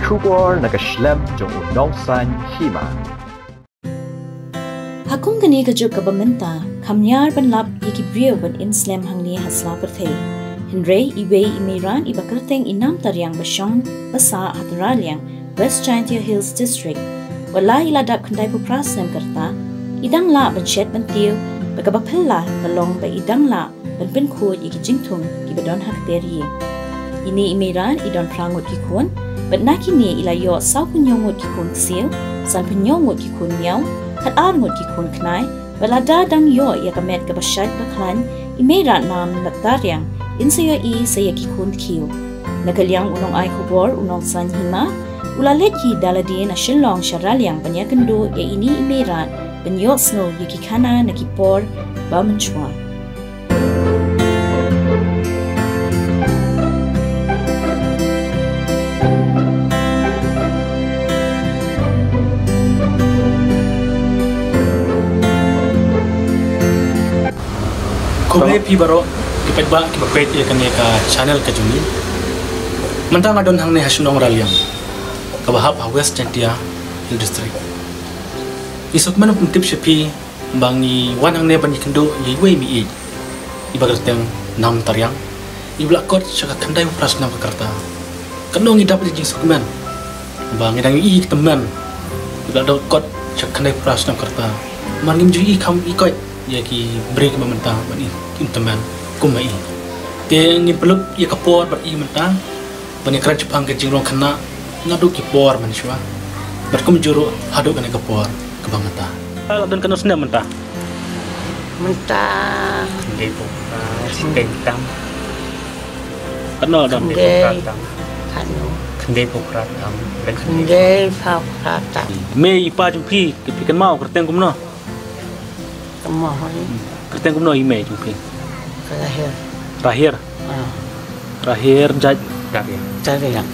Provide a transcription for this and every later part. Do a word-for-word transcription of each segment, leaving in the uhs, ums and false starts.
Khubor na ka shlem jong u Nongsaiñ Hima. Ha kum kane ka juk kaba mynta, kham ñiar ban lap ïa ki briew ban im slem hangne ha sla pyrthei. Hynrei iwei i Meirad iba kyrteng i Namtariang ba shong ba sah ha Tyraliang, West Jaintia Hills District, wat la i la dap khyndai phew phra snem ka rta, i dang lah ban shet ban tiew, bad kaba phylla ka long ba i dang lah ban pynkhuid ïa ki jingthung kiba don ha ka ter ïing. Ine i Meirad i don phra ngut ki khun, bad na kine i la ïoh saw phew hynñiew ngut ki khun ksiew, san phew hynñiew ngut ki khun miaw, khat ar ngut ki khun khnai, bad lada dang ïoh ïa ka met kaba shait ba khlaiñ, i Meirad Namtariang in sa ïohi sa ïa ki khun kiew. Na ka liang u nongai khubor u Nongsaiñ Hima u la leit hi da lade na Shillong sha Raliang ban ïakynduh ïa ine i Meirad ban ïohsngew ïa ki khana na ki por ba mynshuwa. Khublei phi baroh ki paidbah kiba peit ïa kane ka channel ka jong ngi. Mynta nga don hangne ha shnong Raliang kaba hap ha West Jaintia Hills District. Ngi sngewkmen ban pyntip sha phi ba ngi wan hangne ban ïakynduh ïa iwei i mei ïeit iba kyrteng Namtariang, iba la kot sha ka khyndai phew phra snem ka rta. Katno ngi dap da jingsngewkmen ba ngi dang ïohi ïa ki tymmen iba la dang kot sha ka khyndai phew phra snem ka rta. Namar ngim ju ïohi kham ïohi koit ïa ki briew kiba mynta ban im tymmen kum ma i. Te ngin pynlut ïa ka por bad i mynta ban ïakren shaphang ka jinglong khynnah naduh ki por mynshuwa bad kumjuh ruh haduh kane ka por kaba mynta. La don katno snem mynta? Mynta. Khyndai phew phra, ah, siteng tam. Katno tam? Khyndai. Tam. Katno? Khyndai phew phra tam. Khyndai phew phra tam. Mei i pa jong phi, phi kynmaw kyrteng kumno? Kynmaw hi. Kyrteng kumno i mei jong phi? Rahir. Rahir. Ah. Rahir jait Tariang. Tariang.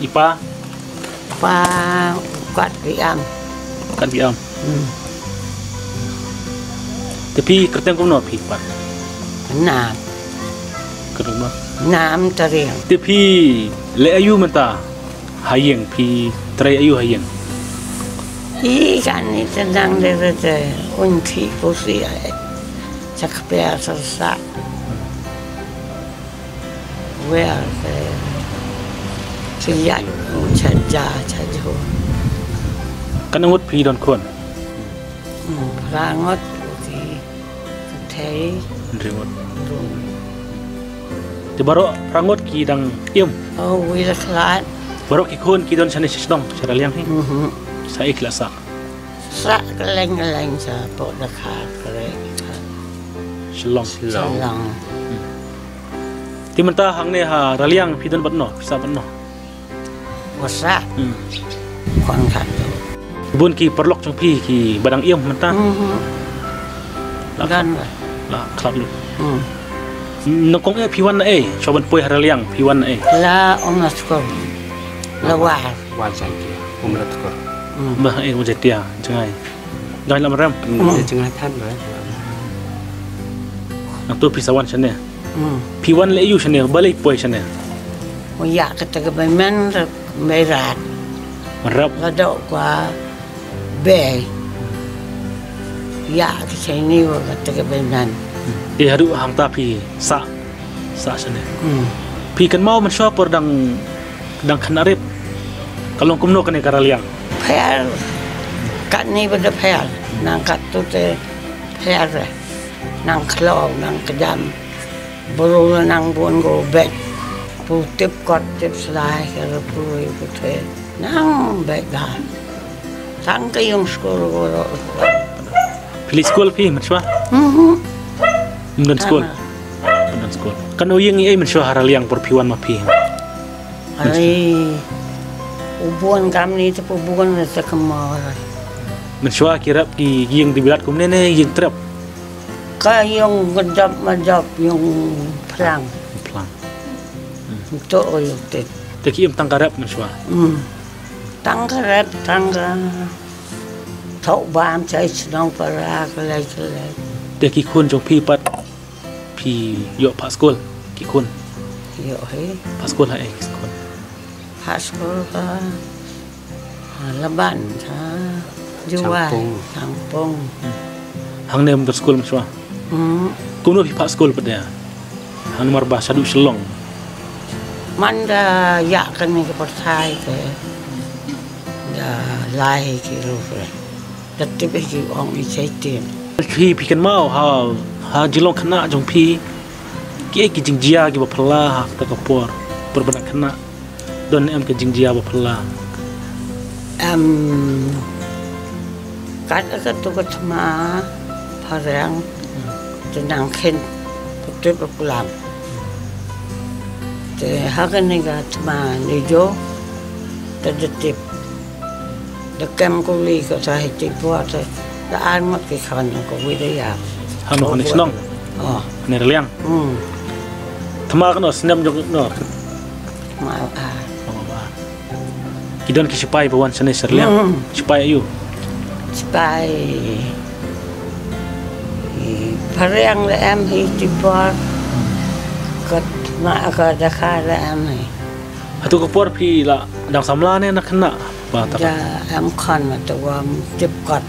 I pa? Pa u Kat Biam. Kat Biam. Hmm. Te phi kyrteng kumno phi pat? Nam. Kyrteng kumno? Namtariang. Te phi leh aïu mynta ha ïing, phi trei aïu ha ïing? Ï kane te nang de de un thi pusi ai. Chak pia sa sa. Wer te. Siat u cha ja cha jo. Katno ngut phi don khun? Hmm, phra ngut phi. Thei. Hynriew ngut. Te baroh phra ngut ki dang im? Oh, wi la khlad. Baroh ki khun ki don shane sha shnong, sha Raliang hi. Mhm. Sa ïa ki la sah? Sah kylleng kylleng sha poh da kha kre. Shillong. Shillong. Shillong. Hmm. Te mynta hangne ha Raliang phi don bad no, phi sah bad no? Wa sah. Hmm. Khun khat tu. Bun ki paralok jong phi kiba dang im mynta. Mhm. La khlad. La khlad lut. Hmm. Nyngkong eh phi wan na ei? Shuwa ban poi ha Raliang phi wan na ei? La Umla Tkur. La War. Wan Jaintia. Umla Tkur. Hmm. Ba eh Wan Jaintia, jngai. Jngai Lamrem. Hmm, jngai than ba. Nangtu phi sa wan shane. Hmm. Phi wan leh aïu shane, balei poi shane? Ïa kata ka bynmen rep Meirad. Rep. La doh kwah bei. Ïa ka shane wa kata ka bynmen. Te haduh hangta phi sah, sah shane. Hmm. Phi kynmaw mynshuwa por dang, dang khynnah rit ka long kumno kane ka Raliang? Pher. Katne ba da pher. Nang katto te pher. Nang khlaw, nang kjam. Bru la nang bun ko bek. Pu tip kot tip slai ka la pu ri pu te. Nang bek da. Tang ka ïung skul ko ro. Phi leit skul phi mynshuwa? Mhm. Ym don skul. Ym don skul. Katno ïing i ei mynshuwa ha Raliang por phi wan ma phi? Ai. U bun kamni te pu bun te kmor. Mynshuwa ki rep ki ïing di bilat kumne ne ïing trep? Ka ïung ka dap ma dap ïung phlang. Phlang. Hmm. To ïung te. Te ki im tang ka rep mynshuwa. Hmm. Tang ka rep tang ka. Thok bam chai chnong para ka lai ka lai. Te ki khun jong phi pat phi ïoh phah skul ki khun? Ïoh hi. Phah skul ha ei skul? Phah skul ha, ha Laban, ha Jowai, Changpung. Changpung. Hangne mynta skul mynshwa. Hmm. Kumno phi phah skul pat de? Hangne namar ba shaduh Shillong. Man da ïa kane ka pyrthei te da lai ki ruh re. Da tip hi ki ong i chaitin. Phi, phi kynmaw ha, ha jinglong khynnah jong phi, kiei ki jingjia kiba phylla ha kata ka por, por ba dang khynnah? Don em ka jingjia ba phylla? Em, kat ka tu ka thma phareng, te nang khin, putip pulam. Te ha kane ka thma ni jo, te da tip. Da kem kuli ka sa hi ti pua te. Da ar ngot ki khan ko wi da ya. Hano hano shnong? Oh. Ne Raliang. Hmm. Thma kano snem jong no? Ma a. Ki don ki sipai ba wan shane sha Raliang. Hmm. Sipai ayu? Sipai. Phareng la em hi ti pua. Ka ma ka da kha la em hi. Hatu ka por phi la dang samla ne na khynnah? Ba ta. Ja, em khon ma ta wa tip kot.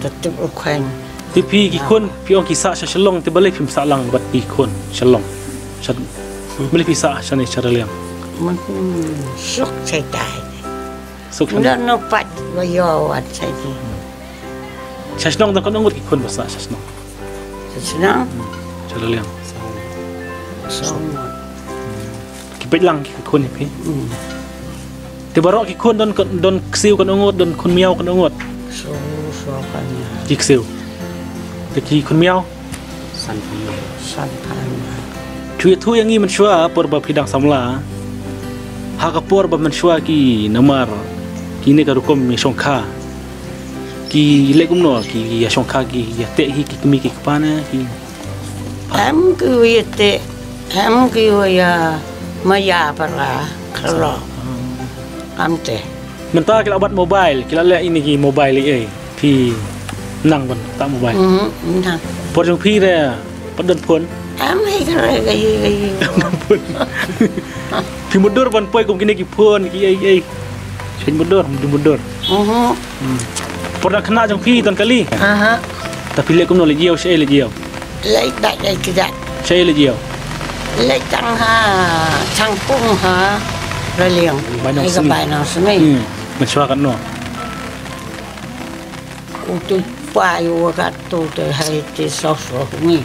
Ta tip u kheng. Te phi ki khun, phi ong ki sah sha Shillong, te balei phim sah lang bad ki khun Shillong? Sha, balei phi sah shane sha Raliang? Mun suk sai tai. Suk shane. Nda no pat wa yo wat sai ti. Sha shnong dang katno ngut ki khun ba sah sha shnong? Sha shnong? Sha Raliang. Song. Ki peit lang ki khun hi phi. Hmm. Te baroh ki khun don, don ksiew katno ngut, don khun miaw katno ngut? So, so kan. Ki ksiew. Te ki khun miaw? San phan. San phan. Shu ïathuh ïa ngi mynshwa por ba phi dang samla. Ha ka por ba mynshwa ki namar kine ka rukom ïashongkha. Ki leh kumno ki ïashongkha, ki ïateh hi ki kmie ki kpa ne ki? Em ki ïateh, em ki ïa maya para khro. Am te. Mynta ki la bat mobile, ki la leh ine ki mobile ei ei. Phi nang ban ta mobile? Mhm, nang. Por jong phi re pat don phone? Em hi ka re ka ïa ka ïa. Phi mutdur ban poi kum kine ki phone ki ei ei? Phi mutdur, mutdur, mutdur. Mhm. Hmm. Por dang khynnah jong phi don kali? Aha. Ta phi leh kumno, leit ïew, shaei leit ïew? Leit bad leit kjat. Shaei leit ïew? Leit tang ha Changpung ha Raliang. Bai Nong Sngi. Bai Nong Sngi. Hmm. Mynshwa katno? Utu pa yu wa katu te hai te so so ngi.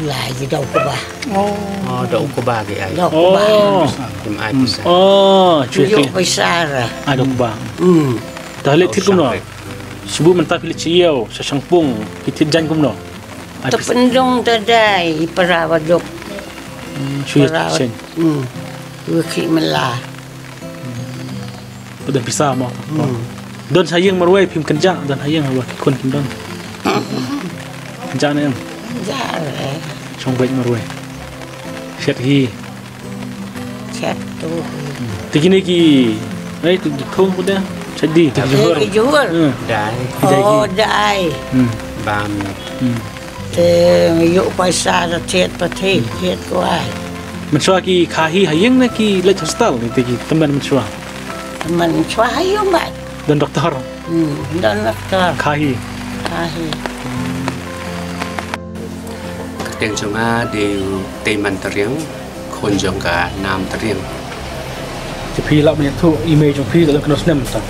Lai ki dau kuba. Oh. Oh, dau kuba ki ai. Dau kuba. Oh. Kim ai pisa. Oh, chui. Yu pisa ra. Ai dau kuba. Hmm. Ta leit thied kumno? Shu mynta phi leit sha ïew, sha Changpung, ki thied jaiñ kumno? Ai pisa. Ta pyndong ta dei, para wa duk. Hmm, shu ïa. Para wa. Hmm. Yu ki mela. Ba don pisa mo. Hmm. Don ha ïing marwei phim kynjah, don ha ïing ba ki khun kim don. Kynjah ne em? Kynjah re. Shong beit marwei. Shet hi. Shet tu. Te kine ki, eh, tu thung pun dah. Shet di. Te ki johor. Ki johor. Hmm. Dai. Dai hi. Oh, dai. Hmm. Bam. Hmm. Te yu paisa da thied pa thied, thied kwai. Mynshwa ki kha hi ha ïing ne ki leit hostel ne te ki tymmen mynshwa? Tymmen mynshwa ha ïing bad. Don doktor? Hmm, don doktor. Kha hi? Kha hi. Kyrteng jong nga dei u Teiman Tariang. Khun jong ka Nam Tariang. Te phi lah ban ïathuh i mei jong phi la don katno snem ta?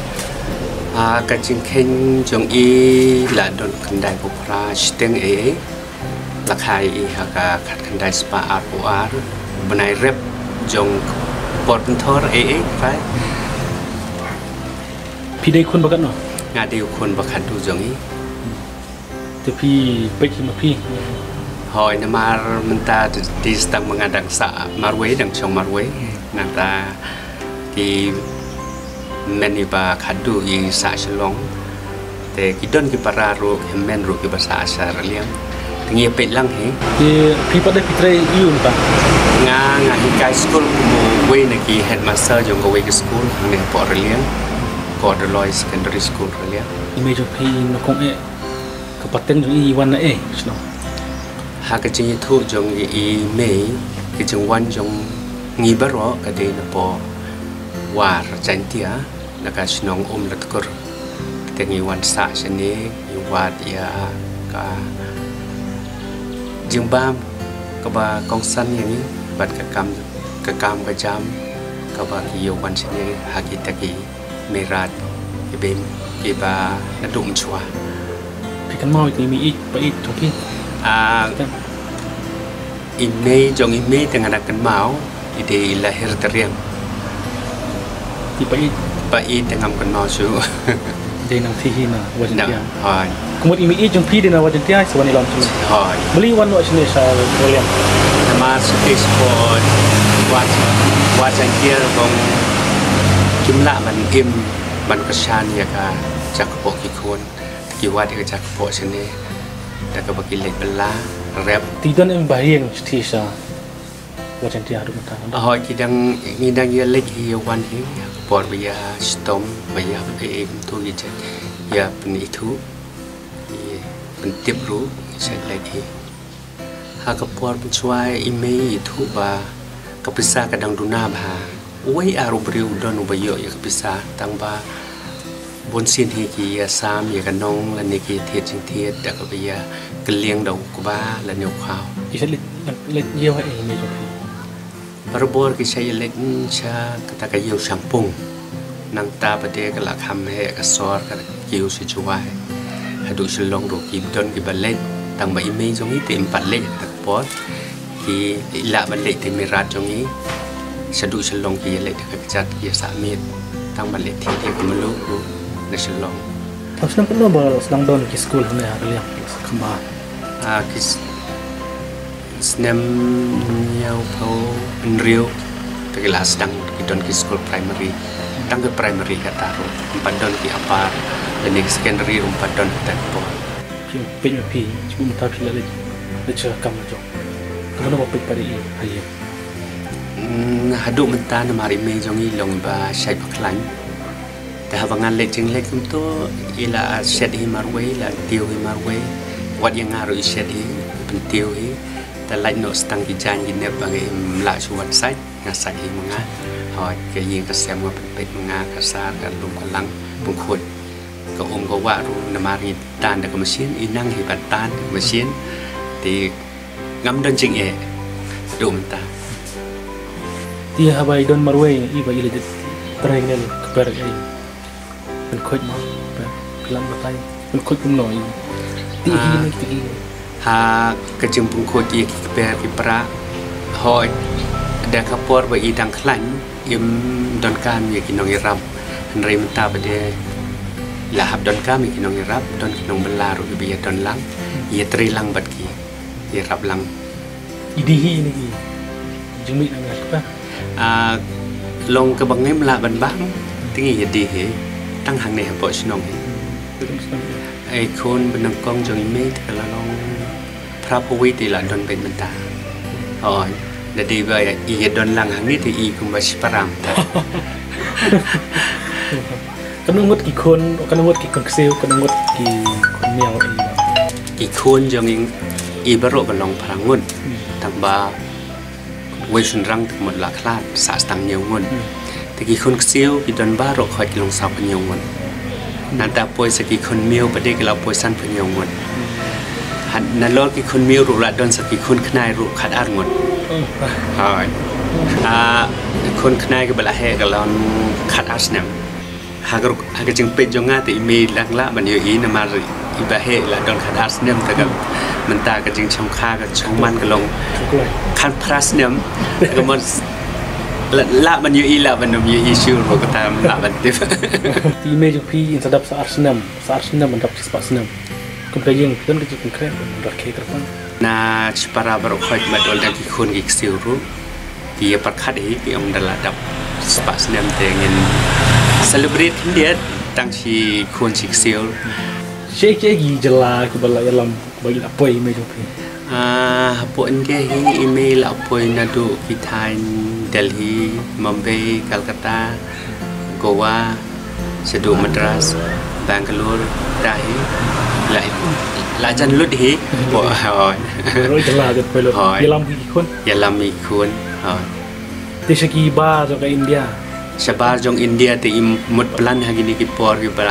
Ah, ka jingkheiñ jong i la don khyndai phew phra shiteng ei ei. La kha i ha ka khatkhyndai spah arphew ar. Bnai rep jong por pynthor ei ei, phai. Phi dei khun ba katno? Nga dei u khun ba khatduh jong i. Te phi peit hi ma phi? Hooid, namar mynta te tang ma nga dang sah marwei, dang shong marwei. Nangta ki men i ba khatduh i sah Shillong. Te ki don ki para ruh, ki men ruh kiba sah sha Raliang. Te ngi peit lang hi. Te phi pat de phi trei ïa u mynta? Nga, nga hikai skul kum uwei na ki headmaster jong kawei ka skul hangne hapoh Raliang. Kordaloi Secondary School Raliang. I mei jong phi nyngkong eh. Ka pateng jong i wan na ei shnong? Ha ka jingïathuh jong i Mei, ka jingwan jong ngi baroh ka dei napoh War Jaintia, na ka shnong Umlatkur. Te ngi wan sah shane, ngi wad ïa ka jingbam kaba kongsan ïa ngi bad ka kam, ka kam ka jam kaba ki ïa wan shane ha kita ki Meirat, ki bym, kiba naduh mynshuwa. Phi kynmaw ïa i mei ïeit, ba ïeit jong phi? Ah, i mei jong i mei te nga dang kynmaw, i dei i Lahir Tariang. I ba ïeit? Ba ïeit te ngam kynmaw shuh. Dei nang phi hi na War Jaintia. Hooid. Kumut i mei ïeit jong phi dei na War Jaintia, sa wan ïalam shuh. Hooid. Balei wan noh shane sha War Jaintia? Namar sha te sport, War, War Jaintia bong kim lah ban im, ban kyrshan ïa ka jaka poh ki khun. Ki wad ïa ka jaka poh shane da kaba ki leit bylla, rep. Te don em ba ïeng sha te sha War Jaintia haduh mynta? Hooid, ki dang, ngi dang ïa leit hi ïa wan hi, ha ka por ba ïa shitom, ba ïa, eh, em tu ïa jait, ïa pynithuh, ïa pyntip ruh, ïa jait leit hi. Ha ka por mynshuwa i mei i ïathuh ba ka pisa ka dang duna bha. Uwei ar u briew u don uba ïoh ïa ka pisa, tang ba bunsien hi ki ïa sam ïa ka nong lane ki thied jingthied da kaba ïa kylliang da u kba lane u khaw. I shait leit, leit ïew ha ei i mei jong phi? Barabor ki shait ïa leit, mm, sha kata ka ïew shangpung. Nangta ba dei ka la kham heh ka sor ka kiew sha Jowai. Haduh Shillong ruh ki don kiba leit, tang ba i mei jong i te im pat leit ha kata ka por. Ki lah ban leit te Meirat jong i. Shaduh Shillong ki ïa leit da ka kjat ki ïa sah miet. Tang ban leit thied ïa ka mluh ruh na Shillong. Tang snem katno ba sdang don ki skul hangne ha ka liang Khambah? Ah, ki s-, snem hynñiewphew hynriew te ki la sdang ki don ki skul primary. Tang ki primary kata ruh. Ym pat don ki upper lane ki secondary ruh ym pat don kata ka por. Phi peit ma phi, shu mynta phi la leit, leit sha kam la jong. Kumno ba peit pat ïa i ha ïing? Mm, haduh mynta namar i mei jong i long ba shait ba khlaiñ. Te haba ngan leit jingleit kumto, i la shet hi marwei, la tiew hi marwei. Wat ïa nga ruh i shet hi, pyntiew hi. Te lait noh sa tang ki jaiñ ki nep ba nga im lah shu wan sait, nga sait hi ma nga. Hooid, ka ïing ka sem nga pynpeit ma nga, ka sar, ka lum ka lang, pynkhuid. Ka um ka wah ruh namar ngi tan da ka machine, i nang hi ban tan da ka machine. Te ngam don jingeh haduh mynta. Te haba i don marwei i ba i la dep trei ne ka per ei? Pynkhuid mo, per, klam batai. Pynkhuid kumno i? Te hi Ah. ne, te hi ne. Ha ka jingpynkhuid ïa ki kper ki pra. Hooid, da ka por ba i dang khlaiñ, im donkam ïa ki nongïarap. Hynrei mynta ba dei la hap donkam ïa ki nongïarap, don ki nongbylla ruh kiba ïa don lang, ïa trei lang bad ki, ïarap lang. I dei hi ne ki jingmih na nga kpa? Ah, long kaba ngim lah ban bang, te ngi ïa dei hi, tang hangne hapoh shnong hi. Betul, betul. Ei khun ba nyngkong jong i mei te ka la long phraphew wei te la don beit mynta. Hooid, da dei ba i ïa don lang hangne te i kumba shipara mynta. Katno ngut ki khun, katno ngut ki khun ksiew, katno ngut ki khun miaw i? Ki khun jong i, i baroh ka long phra ngut. Hmm. Tang ba wei shynrang te ka mut la khlad, sah sa tang hynñiew ngut. Hmm. Te ki khun ksiew ki don baroh khoit ki long sawphew hynñiew ngut. Nangta poi sa ki khun miaw pat de ki la poi sanphew hynñiew ngut. Hmm. Nalor ki khun miaw ruh la don sa ki khun khnai ruh khatar ngut. Hmm. Hooid. Ah, khun khnai kaba la heh ka long khatar snem. Ha ka ruh, ha ka jingpeit jong nga te i mei dang lah ban ïohi namar i ba heh la don khatar snem te ka mynta ka jingchongkha ka chongman ka long khatphra snem. Te ka mon la, lah ban ïohi lah ban ym ïohi shuh ruh kata lah ban tip. Te i mei jong phi in sa dap sa ar snem, sa ar snem ban dap shispah snem. Kum ka ïing phi don ka jingpynkhreh ban rakhe kyrpang? Na shipara baroh khoit ma dol dang ki khun ki ksiew ruh. Ki ïa pyrkhat hi ki ong da la dap spah snem te ngin celebrate khyndiat tang shi khun shi ksiew. Shi ki ki jylla kiba la ïalam ba la poi i mei jong phi? Ah, hapoh India hi i mei la poi naduh ki thaiñ Delhi, Mumbai, Calcutta, Goa, shaduh Madras, Bangalore, ta hi la La jan lut hi. Bo, hoi. Roi jala jot poi lut. Hoi. Ïalam hi khun. Ïalam hi khun. Hoi. Te sha ki bar jong ka India. Sha bar jong India te i mut plan ha kine ki por ki ba,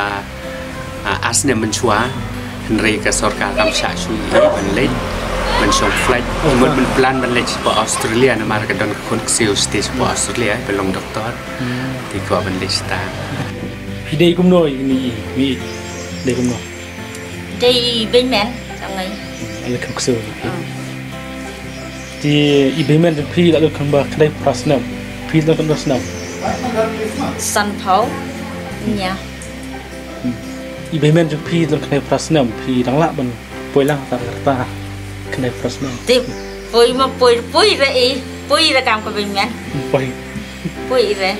ah, as ne mynshwa. Hynrei ka sorkar kam shah shu i ban leit. Ban shong flight. I mut ban plan ban leit sha Australia namar ka don ka khun ksiew sha Australia ba long doktor. Te kwah ban leit shata. Phi dei kumno ïa kine i, i dei kumno? Dei beimen, tang ai. Ai kham ksu. Ah. Te i beimen jong phi la lut khnang ba khyndai phra snem. Phi la lut khyndai snem. Sanphew. Nia. I beimen jong phi la lut khyndai phra snem. Phi dang lah ban poi lang ta ta khyndai phra snem. Te poi ma poi, poi re i, poi re kam ka beimen. Poi. Poi re.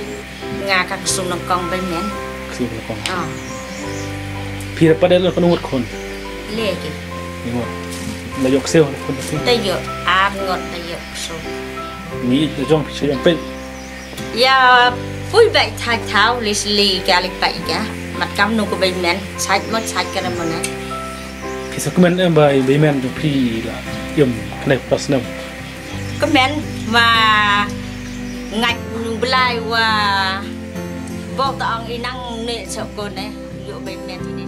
Nga ka ksum na kong beimen. Ksum na kong. Ah. Phi ra pat dei la lut katno ngut khun? Le ki. Ni ngut. La ïoh ksiew khun. Ta ïoh ar ngut ta ïoh ksum. Ni la jong phi sa ïoh peit. Ïa poi bai thait thaw li sli ka li pai ka. Mat kam nu ko beimen. Sait mot sait ka ra mona. Phi sa kmen em ba i beimen jong phi la ïoh khyndai phra snem. Kmen ma ngat nu blai wa bok ta ong i nang ne sa ko ne. Ïoh beimen.